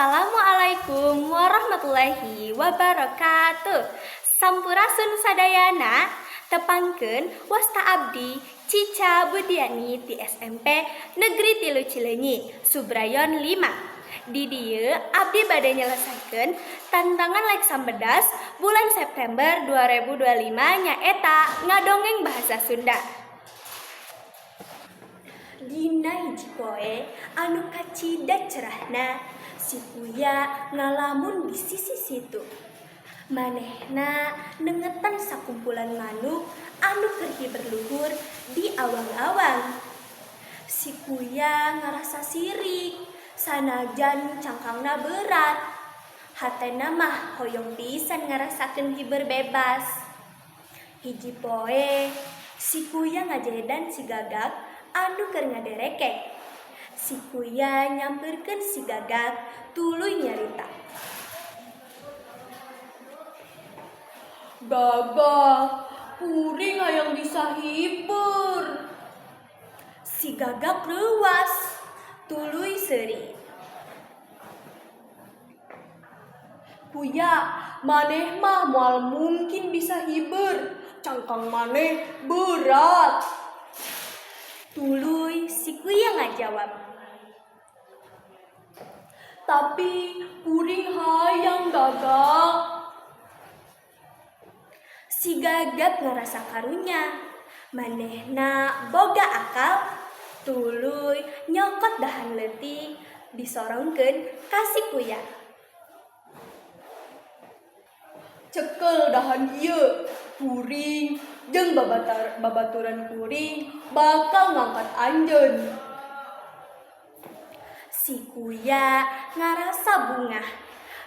Assalamualaikum warahmatullahi wabarakatuh. Sampurasun sadayana. Tepangkeun, wasta abdi Cica Budiani ti SMP Negeri 3 Cileunyi, Subrayon 5. Di dieu abdi bade nyelesaikeun tantangan Leksambedas bulan September 2025, nyaeta ngadongeng bahasa Sunda. Dina hiji poe anu kacida cerahna, si Kuya ngalamun di sisi situ. Manehna nengetan sakumpulan manuk anu keur hiber luhur di awang-awang. Si Kuya ngarasa sirik sanajan cangkangna berat. Hatena mah hoyong pisan ngarasakeun hiber bebas. Hiji poe, si Kuya ngajedan si Gagak anu keur ngaderekek. Si Kuya nyamperkeun si Gagak, tuluy nyarita. Gagak, kuring hayang bisa hiber. Si Gagak reuwas, tuluy seuri. Kuya, maneh mah moal mungkin bisa hiber. Cangkang maneh berat. Tuluy si Kuya ngajawab. Tapi kuring hayang, Gagak. Si Gagak ngarasa karunya. Manehna boga akal, tuluy nyokot dahan leutik, disorongkeun ka si Kuya. Cekel dahan ieu, kuring jeung babaturan kuring bakal ngangkat anjeun. Si Kuya ngarasa bungah.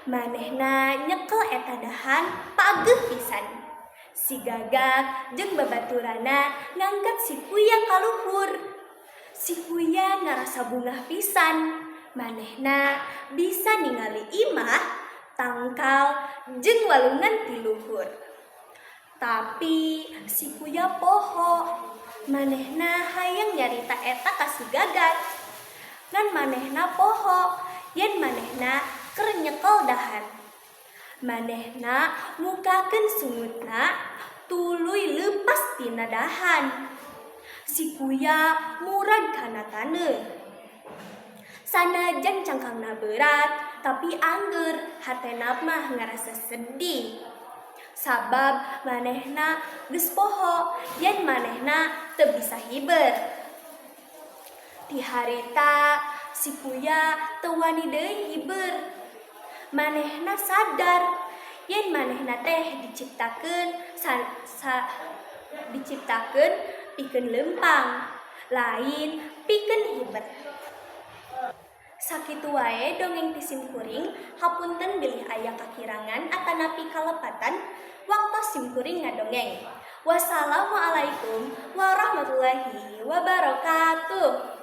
Manehna nyekel eta dahan pageuh pisan. Si Gagak jeung babaturanna ngangkat si Kuya ka luhur. Si Kuya ngarasa bungah pisan. Manehna bisa ningali imah, tangkal, jeung walungan ti luhur. Tapi si Kuya poho. Manehna hayang nyarita eta ka si Gagak. Ngan manehna poho yen manehna keur nyekel dahan. Manehna mukakeun sungutna, tuluy leupas tina dahan. Si Kuya murag kana taneuh. Sanajan cangkangna berat, tapi angger hatena mah ngarasa sedih. Sabab manehna geus poho yen manehna teu bisa hiber. Ti harita si Kuya teu wani deui hiber. Manehna sadar yen manehna teh diciptakeun pikeun leumpang, lain pikeun hiber. Sakitu wae dongeng ti simkuring, hapunten bilih aya kakirangan atanapi kalepatan waktos simkuring ngadongeng. Wassalamualaikum warahmatullahi wabarakatuh.